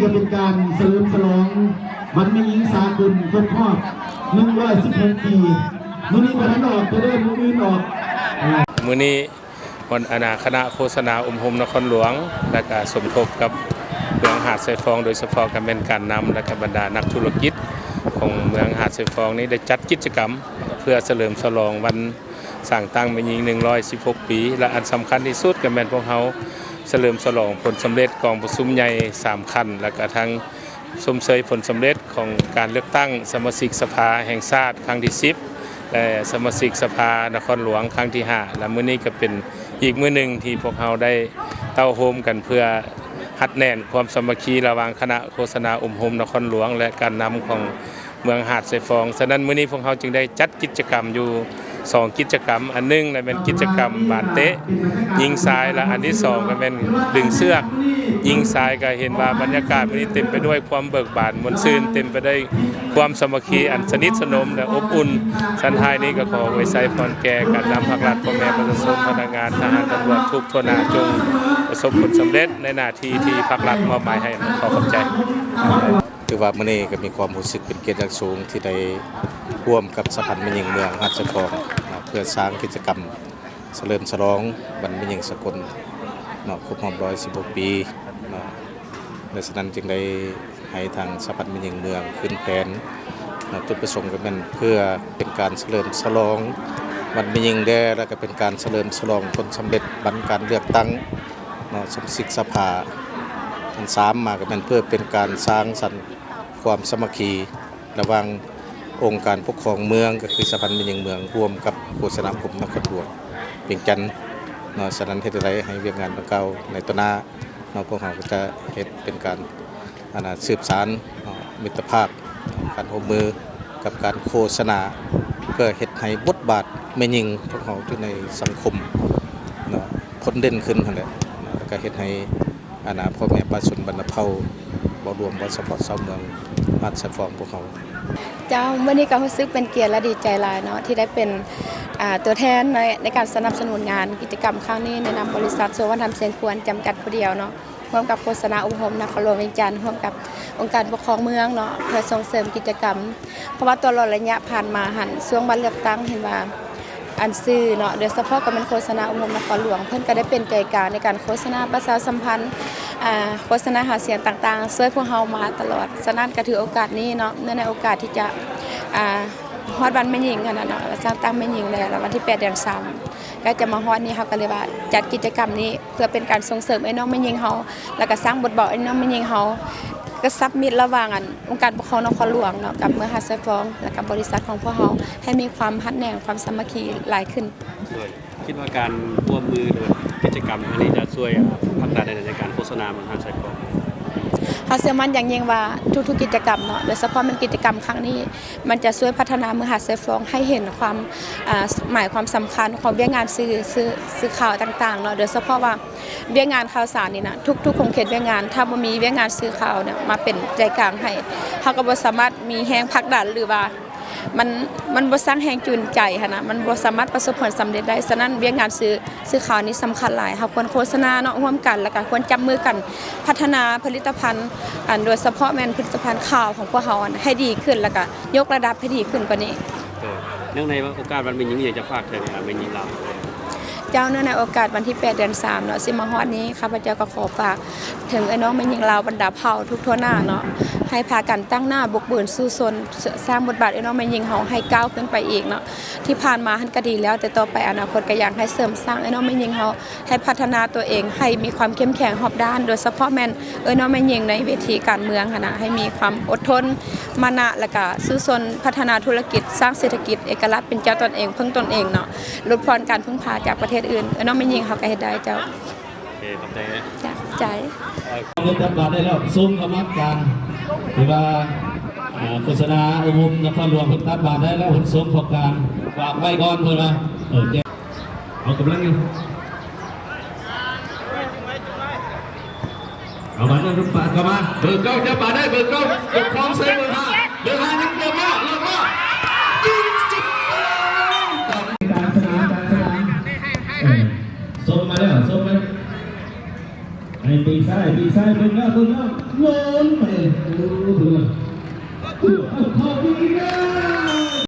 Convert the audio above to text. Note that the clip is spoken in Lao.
ກໍເປັນການສະເຫຼີມສະຫຼອງວັນແມ່ຍິງສາກົນຄົບຮອບໜຶ່ງຮ້ອຍສິບຫົກປີ. ມື້ນີ້ບໍ່ທັນອອກ ຈະເລີ່ມມື້ອື່ນອອກ. ມື້ນີ້ຫົວໜ້າຄະນະໂຄສະນາອົບຮົມນະຄອນຫຼວງ ແລະກະສົມທົບກັບເມືອງຫາດຊາຍຟອງ ໂດຍສະເພາະກະແມ່ນການນຳ ແລະກະບັນດານັກທຸລະກິດຂອງເມືອງຫາດຊາຍຟອງນີ້ ໄດ້ຈັດກິດຈະກຳເພື່ອສະເຫຼີມສະຫຼອງວັນ ສ້າງຕັ້ງແມ່ຍິງໜຶ່ງຮ້ອຍສິບຫົກປີ ແລະ ອັນສຳຄັນທີ່ສຸດກໍແມ່ນພວກເຮົາສະເຫຼີມສະຫຼອງຜົນສຳເລັດກອງປະຊຸມໃຫຍ່ສາມຂັ້ນ ແລະກະທັງຊົມເຊີຍຜົນສຳເລັດຂອງການເລືອກຕັ້ງສະມາຊິກສະພາແຫ່ງຊາດຄັ້ງທີສິບ ແລະ ສະມາຊິກສະພານະຄອນຫຼວງຄັ້ງທີຫ້າ ແລະ ມື້ນີ້ກໍເປັນອີກມື້ໜຶ່ງທີ່ພວກເຮົາໄດ້ເຕົ້າໂຮມກັນເພື່ອຮັດແໜ້ນຄວາມສາມັກຄີລະຫວ່າງຄະນະໂຄສະນາອົບຮົມນະຄອນຫຼວງ ແລະ ການນຳຂອງ ເມືອງຫາດຊາຍຟອງ. ສະນັ້ນ ມື້ນີ້ພວກເຮົາຈຶ່ງໄດ້ຈັດກິດຈະກຳຢູ່ສອງກິດຈະກຳ, ອັນໜຶ່ງລະແມ່ນກິດຈະກຳບານເຕະຍິງຊາຍ ລະອັນທີສອງລະແມ່ນດຶງເຊືອກຍິງຊາຍ. ກະເຫັນວ່າບັນຍາກາດມື້ນີ້ເຕັມໄປດ້ວຍຄວາມເບີກບານມ່ວນຊື່ນ, ເຕັມໄປດ້ວຍຄວາມສາມັກຄີອັນສະໜິດສະໜົມ ແລະ ອົບອຸ່ນ. ສະນັ້ນ ທ້າຍນີ້ກໍຂໍອວຍໄຊພອນແກ່ການນຳພາກລັດ, ພໍ່ແມ່ປະຊາຊົນ, ພະນັກງານ, ທະຫານ, ຕຳຫຼວດ ທຸກທົ່ວໜ້າ ຈົ່ງປະສົບຜົນສຳເລັດໃນໜ້າທີ່ທີ່ພາກລັດມອບໝາຍໃຫ້. ຂໍຂອບໃຈ. ຖືວ່າມື້ນີ້ກໍມີຄວາມຮູ້ສຶກເປັນກຽດຢ່າງສູງທີ່ໄດ້ຮ່ວມກັບສະຫະພັນແມ່ຍິງເມືອງຫາດຊາຍຟອງເນາະ ເພື່ອສ້າງກິດຈະກຳສະເຫຼີມສະຫຼອງວັນແມ່ຍິງສາກົນເນາະ ຄົບຮອບໜຶ່ງຮ້ອຍສິບຫົກປີເນາະ. ແລະ ສະນັ້ນຈຶ່ງໄດ້ໃຫ້ທາງສະຫະພັນແມ່ຍິງເມືອງຂຶ້ນແຜນເນາະ ຈຸດປະສົງກໍແມ່ນເພື່ອເປັນການສະເຫຼີມສະຫຼອງວັນແມ່ຍິງແດ່ ແລະ ກໍເປັນການສະເຫຼີມສະຫຼອງຜົນສຳເລັດວັນການເລືອກຕັ້ງ ເນາະ ສະມາຊິກສະພາ. ອັນສາມມາກໍແມ່ນເພື່ອເປັນການສ້າງສັນຄວາມສາມັກຄີລະຫວ່າງອົງການປົກຄອງເມືອງ ກໍຄືສະຫະພັນແມ່ຍິງເມືອງ ຮ່ວມກັບໂຄສະນາອົບຮົມນະຄອນຫຼວງວຽງຈັນເນາະ. ສະນັ້ນ ເຮັດໃດໃຫ້ວຽກງານດັ່ງກ່າວໃນຕໍ່ໜ້າເນາະ ພວກເຮົາກໍຈະເຮັດເປັນການ ອັນນ່າ ສືບສານເນາະ ມິດຕະພາບ ການຮ່ວມມືກັບການໂຄສະນາ ເພື່ອເຮັດໃຫ້ບົດບາດແມ່ຍິງພວກເຮົາຢູ່ໃນສັງຄົມເນາະ ພົ້ນເດັ່ນຂຶ້ນຫັ້ນແຫຼະເນາະ ແລ້ວກໍເຮັດໃຫ້ ອັນນ່າ ພໍ່ແມ່ປະຊາຊົນບັນດາເຜົ່າ ເວົ້າລວມ ເວົ້າສະເພາະຊາວເມືອງຫາດຊາຍຟອງພວກເຮົາ. ເຈົ້າ, ມື້ນີ້ກໍຮູ້ສຶກເປັນກຽດ ແລະ ດີໃຈຫຼາຍເນາະ ທີ່ໄດ້ເປັນ ອ່າ ຕົວແທນໃນ ໃນການສະໜັບສະໜູນງານກິດຈະກຳຄັ້ງນີ້ ໃນນາມບໍລິສັດ ສຸວັນທຳ ເຊນຄວນ ຈຳກັດຜູ້ດຽວເນາະ. ຮ່ວມກັບໂຄສະນາອົບຮົມນະຄອນຫຼວງວຽງຈັນ ຮ່ວມກັບອົງການປົກຄອງເມືອງເນາະ ເພື່ອສົ່ງເສີມກິດຈະກຳ. ເພາະວ່າຕະຫຼອດໄລຍະຜ່ານມາຫັ້ນ ຊ່ວງວັນເລືອກຕັ້ງ ເຫັນວ່າອັນສື່ເນາະ ໂດຍສະເພາະກໍແມ່ນໂຄສະນາອົບຮົມນະຄອນຫຼວງ ເພິ່ນກໍໄດ້ເປັນໃຈກາງໃນການໂຄສະນາປະຊາສຳພັນ ອ່າ ໂຄສະນາຫາສຽງຕ່າງໆ ຊ່ວຍພວກເຮົາມາຕະຫຼອດ. ສະນັ້ນກໍຖືໂອກາດນີ້ເນາະ ເນື່ອງໃນໂອກາດທີ່ຈະ ອ່າ ຮອດວັນແມ່ຍິງຫັ້ນນະເນາະ ສ້າງຕັ້ງແມ່ຍິງແລ້ວ ແລ້ວວັນທີແປດ ເດືອນສາມ ໃກ້ຈະມາຮອດນີ້ ເຮົາກໍເລີຍວ່າຈັດກິດຈະກຳນີ້ ເພື່ອເປັນການສົ່ງເສີມອ້າຍນ້ອງແມ່ຍິງເຮົາ ແລ້ວກໍສ້າງບົດບາດອ້າຍນ້ອງແມ່ຍິງເຮົາ ກະຊັບມິດລະຫວ່າງອັນອົງການປົກຄອງນະຄອນຫຼວງເນາະ ກັບເມືອງຫາດຊາຍຟອງ ແລ້ວກັບບໍລິສັດຂອງພວກເຮົາ ໃຫ້ມີຄວາມຮັດແໜ້ນຄວາມສາມັກຄີຫຼາຍຂຶ້ນ. ໂດຍ ຄິດວ່າການຮ່ວມມື ຫຼືວ່າກິດຈະກຳອັນນີ້ຈະຊ່ວຍຜັກດັນໃນການໂຄສະນາເມືອງຫາດຊາຍຟອງ? ເຮົາເຊື່ອໝັ້ນຢ່າງຍິ່ງວ່າທຸກໆກິດຈະກຳເນາະ ໂດຍສະເພາະແມ່ນກິດຈະກຳຄັ້ງນີ້ ມັນຈະຊ່ວຍພັດທະນາເມືອງຫາດຊາຍຟອງໃຫ້ເຫັນຄວາມ ອ່າ ໝາຍຄວາມສຳຄັນຂອງວຽກງານສື່ ສື່ ສື່ຂ່າວຕ່າງໆເນາະ ໂດຍສະເພາະວ່າວຽກງານຂ່າວສານນີ້ນະ ທຸກໆຂົງເຂດວຽກງານ ຖ້າບໍ່ມີວຽກງານສື່ຂ່າວເນຍມາເປັນໃຈກາງໃຫ້ ເຮົາກໍບໍ່ສາມາດມີແຮງຜັກດັນ ຫຼືວ່າມັນ ມັນບໍ່ສ້າງແຮງຈູງໃຈຫັ້ນນະ ມັນບໍ່ສາມາດປະສົບຜົນສຳເລັດໄດ້. ສະນັ້ນ ວຽກງານສື່ ສື່ຂ່າວນີ້ສຳຄັນຫຼາຍ ເຮົາຄວນໂຄສະນາເນາະ ຮ່ວມກັນ ແລ້ວກໍຄວນຈັບມືກັນພັດທະນາຜະລິດຕະພັນ ອັນ ໂດຍສະເພາະແມ່ນຜະລິດຕະພັນຂ່າວຂອງພວກເຮົາ ອັນ ໃຫ້ດີຂຶ້ນ ແລ້ວກໍ ຍົກລະດັບໃຫ້ດີຂຶ້ນກວ່ານີ້. ໂດຍ ເນື່ອງໃນໂອກາດວັນແມ່ຍິງ ມີຫຍັງຈະຝາກເຖິງແມ່ຍິງລາວ? ເຈົ້າ, ເນື່ອງໃນໂອກາດວັນທີແປດ ເດືອນສາມເນາະ ຊິມາຮອດນີ້ ຂ້າພະເຈົ້າກໍຂໍຝາກເຖິງອ້າຍນ້ອງແມ່ຍິງລາວບັນດາເຜົ່າທຸກທົ່ວໜ້າເນາະ ໃຫ້ພາກັນຕັ້ງໜ້າບຸກບືນສູ້ຊົນ ສ້າງບົດບາດອ້າຍນ້ອງແມ່ຍິງເຮົາໃຫ້ກ້າວຂຶ້ນໄປອີກເນາະ. ທີ່ຜ່ານມາຫັ້ນກໍດີແລ້ວ ແຕ່ຕໍ່ໄປອະນາຄົດກໍຢາກໃຫ້ເສີມສ້າງອ້າຍນ້ອງແມ່ຍິງເຮົາ ໃຫ້ພັດທະນາຕົວເອງໃຫ້ມີຄວາມເຂັ້ມແຂງຮອບດ້ານ ໂດຍສະເພາະແມ່ນເອື້ອຍນ້ອງແມ່ຍິງໃນເວທີການເມືອງຫັ້ນນະ ໃຫ້ມີຄວາມອົດທົນ ມານະ ແລ້ວກະສູ້ຊົນພັດທະນາທຸລະກິດ ສ້າງເສດຖະກິດເອກະລາດເປັນເຈົ້າຕົນເອງ ເພິ່ງຕົນເອງເນາະ ຫຼຸດຜ່ອນການເພິ່ງພາຈາກປະເທດອື່ນ. ເອື້ອຍນ້ອງແມ່ຍິງເຮົາກະເຮັດໄດ້ເຈົ້າ. ໂອເຄ ຂອບໃຈ. ຂອບໃຈ. ເອົາເງິນຈັກບາດໄດ້ແລ້ວ ສົ່ງເຂົ້າມາການ ທີ່ວ່າ ອ່າ ໂຄສະນາອົບຮົມນະຄອນຫຼວງເພິ່ນຕັກບາດໄດ້ແລ້ວ ເພິ່ນສົ່ງເຂົ້າການ ຝາກໄວ້ກ່ອນເພິ່ນວ່າ ເອີ ແຈກ ເອົາກຳລັງຢູ່ ເອົາບາດນັ້ນປາດເຂົ້າມາ ເບີເກົ້າຈັບບາດໄດ້ ເບີເກົ້າປົກຄອງໃສ່ເບີຫ້າ ເບີຫ້າຍັງເດີນມາ ເດີນມາ ສົ່ງມາແລ້ວ ສົ່ງມາ. ປີກຊ້າຍ ປີກຊ້າຍ ເບິ່ງແລ້ວ ເບິ່ງແລ້ວ ໂຍນໄປ ໂອ້ ເບິ່ງແລ້ວ ເອົາ ເຂົ້າໄປອີກ.